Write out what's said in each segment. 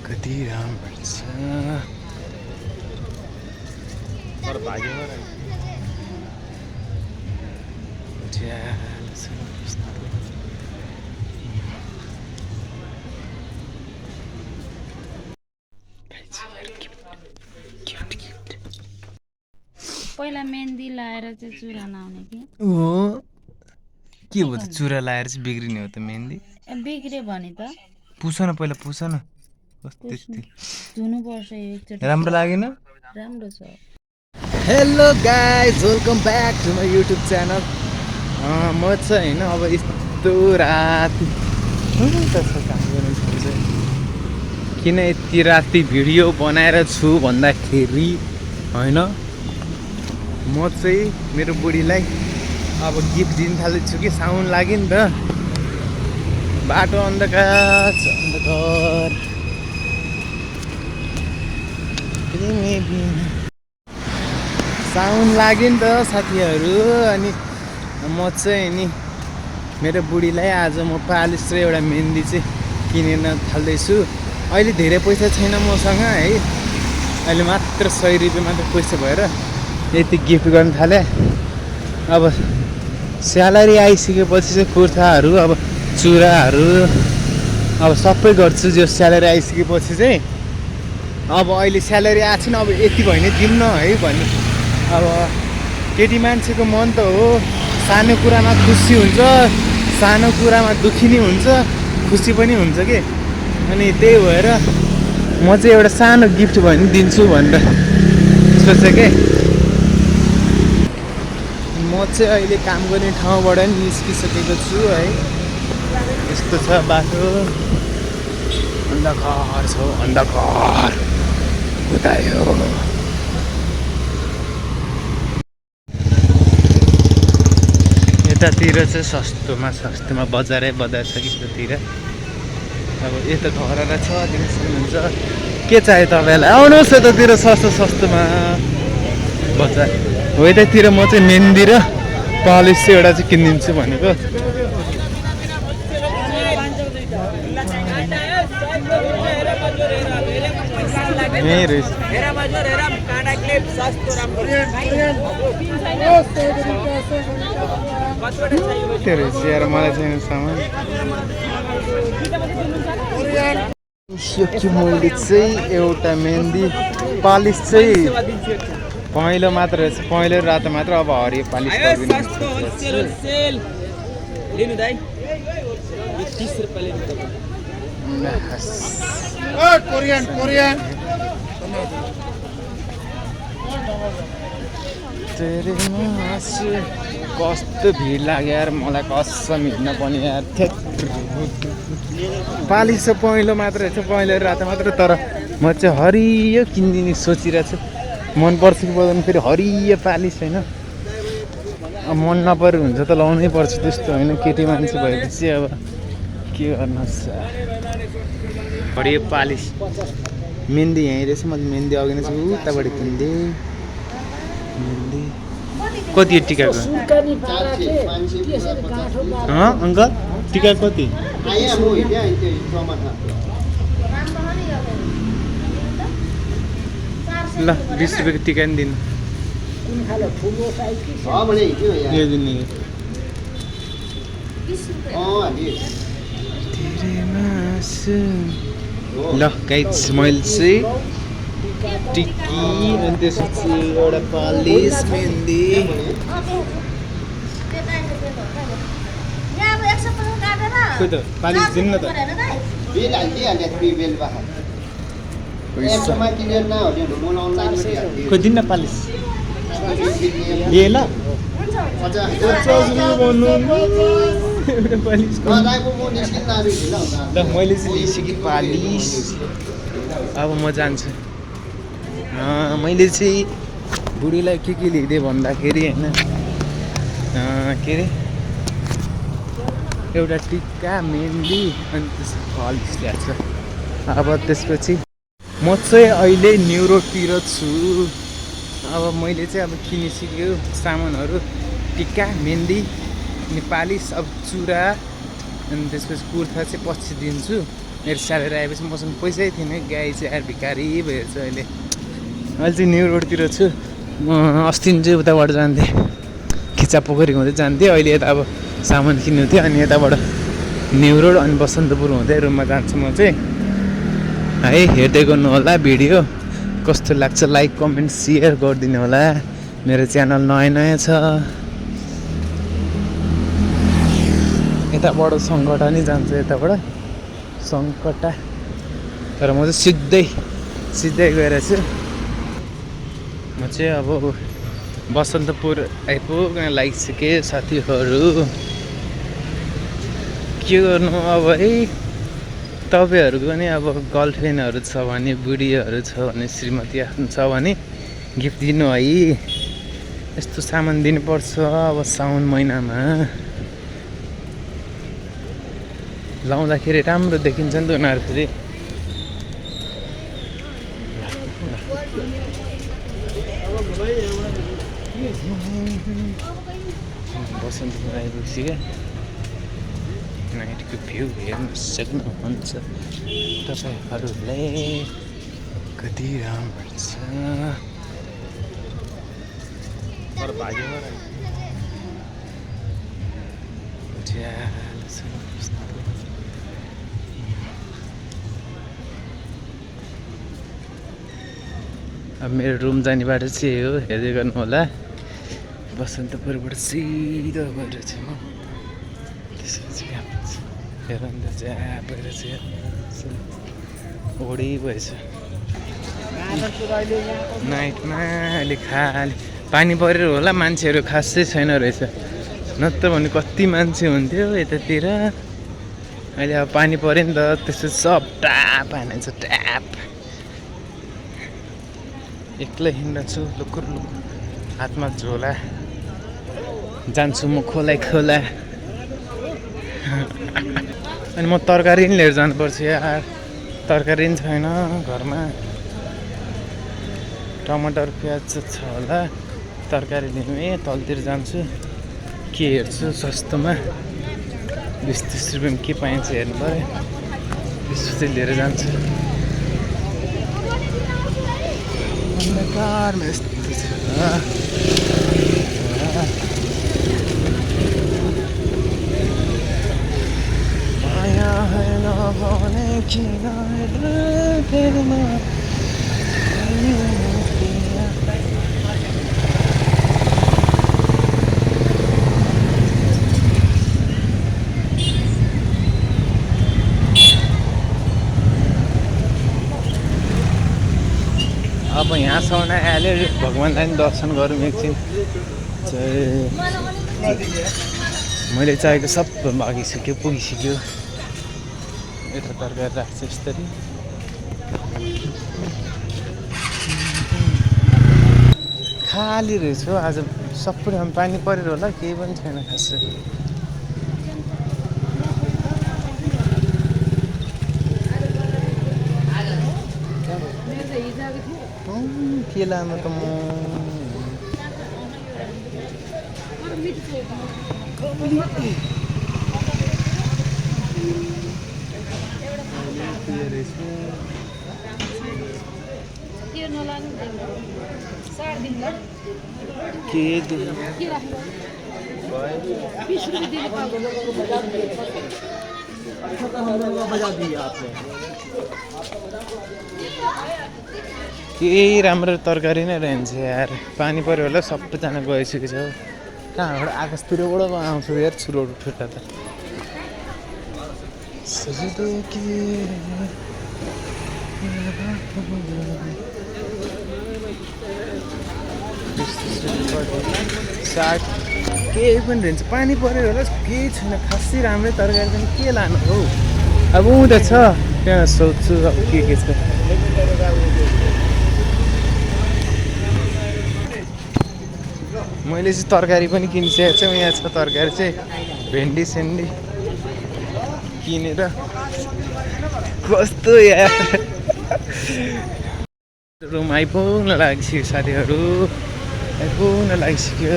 कति राम्रो छ तर भाग्यो र पहिला मेहन्दी लाएर चाहिँ चुरा नआउने कि हो के हो त चुरा लाएर चाहिँ बिग्रिने हो त मेहन्दी बिग्रियो भने त पुछ न पहिला पुछ न कस्तो धुनुपर्छ एकचोटि राम्रो लागेन राम्रो छ hello guys welcome back to my YouTube channel म चाहिँ होइन अब यस्तो राति किन यति राति भिडियो बनाएर छु भन्दाखेरि होइन म चाहिँ मेरो बुढीलाई अब गिफ्ट दिन थाल्दैछु कि साउन लाग्यो नि त बाटो अन्धकार छ अन्धकार साउन लाग्यो नि त साथीहरू अनि म चाहिँ नि मेरो बुढीलाई आज म पालिस र एउटा मेहन्दी चाहिँ किनेर थाल्दैछु अहिले धेरै पैसा छैन मसँग है अहिले मात्र 100 रुपियाँ मात्र पैसा भएर यति गिफ्ट गर्न थालेँ अब स्यालेरी आइसकेपछि चाहिँ कुर्ताहरू अब चुराहरू अब सबै गर्छु जो स्यालेरी आइसकेपछि चाहिँ अब अहिले स्यालेरी आएको छैन अब यति भयो भने दिउँ न है भन्ने अब केटी मान्छेको मन त हो सानो कुरामा खुसी हुन्छ सानो कुरामा दुखी नै हुन्छ खुसी पनि हुन्छ कि अनि त्यही भएर म चाहिँ एउटा सानो गिफ्ट भयो भने दिन्छु भनेर सोचेँ कि म चाहिँ अहिले काम गर्ने ठाउँबाट निस्किसकेको छु है यस्तो छ बाटो अन्धकार छ अन्धकार उतायो यतातिर चाहिँ सस्तोमा बजारै बजार छ यतातिर अब यता घररा छ दिन सक्नुहुन्छ के चाहियो तपाईँलाई आउनुहोस् यतातिर सस्तोमा बजार हो यतातिर म चाहिँ मेहन्दी र पालिस चाहिँ एउटा चाहिँ किनिदिन्छु भनेको यहीँ रहेछ त्यो रहेछ यार मलाई चाहिँ सामान मैले चाहिँ एउटा मेहन्दी पालिस चाहिँ पहेँलो मात्र रहेछ पहेँलो रातो मात्र अब हरियो पालिस कस्तो भिड लाग्यो यार मलाई कसम हिँड्न पनि यार पालिस चाहिँ पहेँलो मात्र रहेछ पहेँलो रातो मात्र तर म चाहिँ हरियो किनिदिने सोचिरहेको छु मनपर्छ कि पर्दैन फेरि हरियो पालिस होइन मन नपरेर हुन्छ त लाउनै पर्छ त्यस्तो होइन केटी मान्छे भएपछि अब के गर्नुहोस् हरियो पालिस मेहन्दी यहीँ रहेछ मैले मेहन्दी अघि नै छु उताबाट किनिदिएँ मेहन्दी कति टिकाको अङ्कल टिका कति ल 20 रुपियाँको टिका नि दिनु ल गाइस मैले चाहिँ टिकी अनि त्यसपछि एउटा पालिस मेहन्दी खोइ त पालिस दिनु न त खोइ दिन्न पालिस लिए ल ल मैले चाहिँ लिइसकेँ पालिस अब म जान्छु मैले चाहिँ बुढीलाई के लिइदिएँ भन्दाखेरि होइन के अरे एउटा टिका मेहन्दी अनि त्यसको पालिस ल्याएको छ अब त्यसपछि म चाहिँ अहिले न्युरोडतिर छु अब मैले चाहिँ अब किनिसक्यो सामानहरू टिका मेहन्दी अनि पालिस अब चुरा अनि त्यसपछि कुर्ता चाहिँ पछि दिन्छु मेरो स्यालेरी आएपछि मसँग पैसै थिएन गाई चाहिँ यार भिखारी भएर चाहिँ अहिले चाहिँ न्यु रोडतिर छु म अस्ति चाहिँ उताबाट जान्थेँ खिचा पोखरी हुँदै जान्थेँ अहिले यता अब सामान किन्नु थियो अनि यताबाट न्यु रोड अनि बसन्तपुर हुँदै रुममा जान्छु म चाहिँ है हेर्दै गर्नु होला भिडियो कस्तो लाग्छ लाइक कमेन्ट सेयर गरिदिनु होला मेरो च्यानल नयाँ छ यताबाट सङ्कटा नि जान्छु यताबाट सङ्कटा तर म चाहिँ सिधै गएर छु म चाहिँ अब बसन्तपुर आइपुग्न लागिसकेँ साथीहरू के गर्नु अब है तपाईँहरूको पनि अब गर्लफ्रेन्डहरू छ भने बुढीहरू छ भने श्रीमती आफ्नो छ भने गिफ्ट दिनु है यस्तो सामान दिनुपर्छ अब साउन महिनामा लाउँदाखेरि राम्रो देखिन्छ नि त उनीहरू फेरि बसन्तपुर आइपुग्छु क्या नाइटको भ्यू हेर्न सक्नुहुन्छ तपाईँहरूले कति राम्रो छ अब मेरो रुम जाने बाटो चाहिँ हो हेर्दै गर्नु होला बसन्तपुरबाट सिधो गएर चाहिँ म त्यसपछि हेर नि त चाहिँ गएर चाहिँ ओडी भएछ नाइटमा अहिले खाली पानी परेर होला मान्छेहरू खासै छैन रहेछ नत्र भने कति मान्छे हुन्थ्यो यतातिर अहिले अब पानी पऱ्यो नि त त्यस्तो सब ट्याप हानेछ ट्याप एक्लै हिँड्छु लुकुर हातमा झोला जान्छु म खोला अनि म तरकारी नि लिएर जानुपर्छ यार तरकारी नि छैन घरमा टमाटर प्याज छ होला तरकारी लिनु तलतिर जान्छु के हेर्छु सस्तोमा 20-30 रुपियाँमा के पाइन्छ हेर्नु पऱ्यो त्यसो चाहिँ लिएर जान्छु अन्धकारमा यस्तो छ माया है नभने किन हेर्दैमा अब यहाँसम्म आयो भगवान्लाई पनि दर्शन गरौँ एकछिन मैले चाहेको सब भागिसक्यो पुगिसक्यो यता तरकारी राख्छ यसरी खाली रहेछ आज सबै पानी परेर होला केही पनि छैन खासै के लानु त म केही राम्रो तरकारी नै रहन्छ यार पानी पऱ्यो होला सबैजना गइसकेको छ कहाँबाट आकाशतिरबाट आउँछ यार छुरोट उठेर त सजिलो के साग केही पनि रहन्छ पानी परेर होला केही छैन खासै राम्रै तरकारी पनि के लानु हौ अब उँधो छ त्यहाँ सोध्छु अब के छ मैले चाहिँ तरकारी पनि किनिसकेको छु यहाँ छ तरकारी चाहिँ भेन्डी सेन्डी किनेर कस्तो यार रुम आइपुग्न लागिसक्यो साथीहरू आइपुग्न लागिसक्यो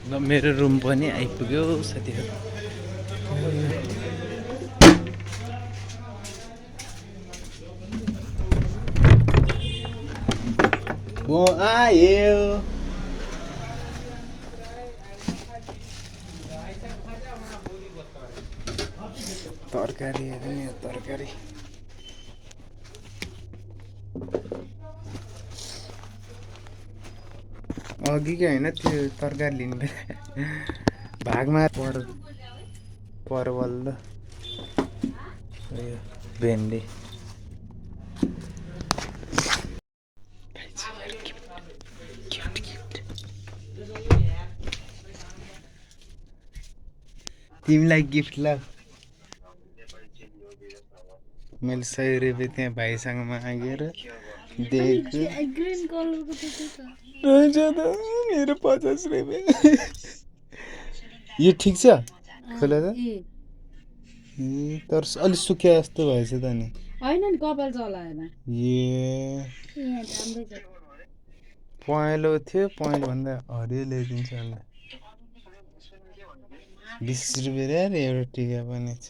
ल मेरो रुम पनि आइपुग्यो साथीहरू म आयो तरकारी हेर्नु नि तरकारी अघिकै होइन त्यो तरकारी लिनु भागमा परवल र उयो भेन्डी तिमीलाई गिफ्ट ल मैले 100 रुपियाँ त्यहाँ भाइसँग मागेर दिएको ग्रीन कलरको त छ रहेछ त मेरो 50 रुपियाँ यो ठिक छ खोला त तर अलिक सुक्या जस्तो भएछ त नि होइन नि कपाल चलाएन राम्रै छ पहेँलो थियो पहेँलोभन्दा हरियो ल्याइदिन्छ होला 20 रुपियाँ यार एउटा टिका पनि छ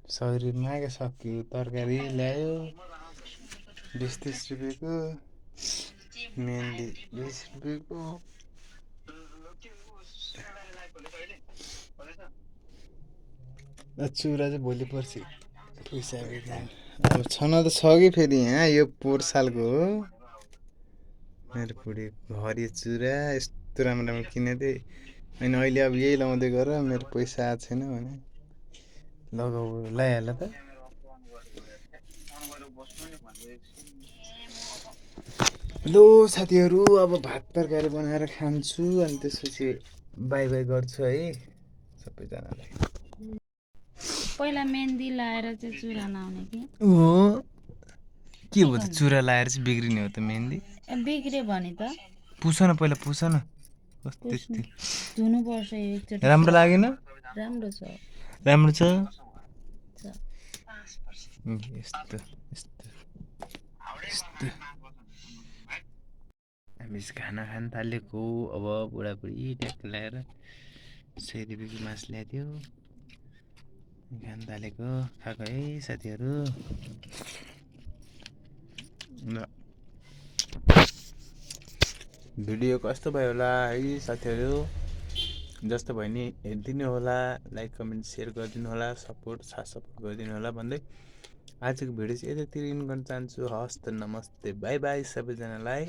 100 रुपियाँ मागे सक्यो तरकारी ल्यायो 20-30 रुपियाँको मेहन्दी 20 रुपियाँको चुरा चाहिँ भोलि पर्सि पैसा अब छन त छ कि फेरि यहाँ यो पोहोर सालको हो मेरो बुढी हरियो चुरा यस्तो राम्रो राम्रो किनेको थिएँ अनि अहिले अब यही लाउँदै गर मेरो पैसा आएको छैन भने लगाउ लगाइहाल त लो साथीहरू अब भात तरकारी बनाएर खान्छु अनि त्यसपछि बाई बाई गर्छु है सबैजनालाई पहिला मेहन्दी लाएर चाहिँ चुरा लाउने कि हो के हो त चुरा लाएर चाहिँ बिग्रिने हो त मेहन्दी बिग्रियो भने त पुछ न पहिला पुछ न कस्तो धुनुपर्छ एकचोटि राम्रो लागेन राम्रो छ राम्रो छ छ। यस्तो यस्तो यस्तो हामी चाहिँ खाना खान थालेको अब बुढाबुढी ट्याक्क ल्याएर 100 रुपियाँको मास ल्याइदियो खान थालेको खाएको है साथीहरू भिडियो कस्तो भयो होला है साथीहरू जस्तो भयो नि हेरिदिनु होला लाइक कमेन्ट सेयर गरिदिनु होला सपोर्ट गरिदिनु होला भन्दै आजको भिडियो चाहिँ यतातिर इन गर्न चाहन्छु हस्त नमस्ते बाई बाई सबैजनालाई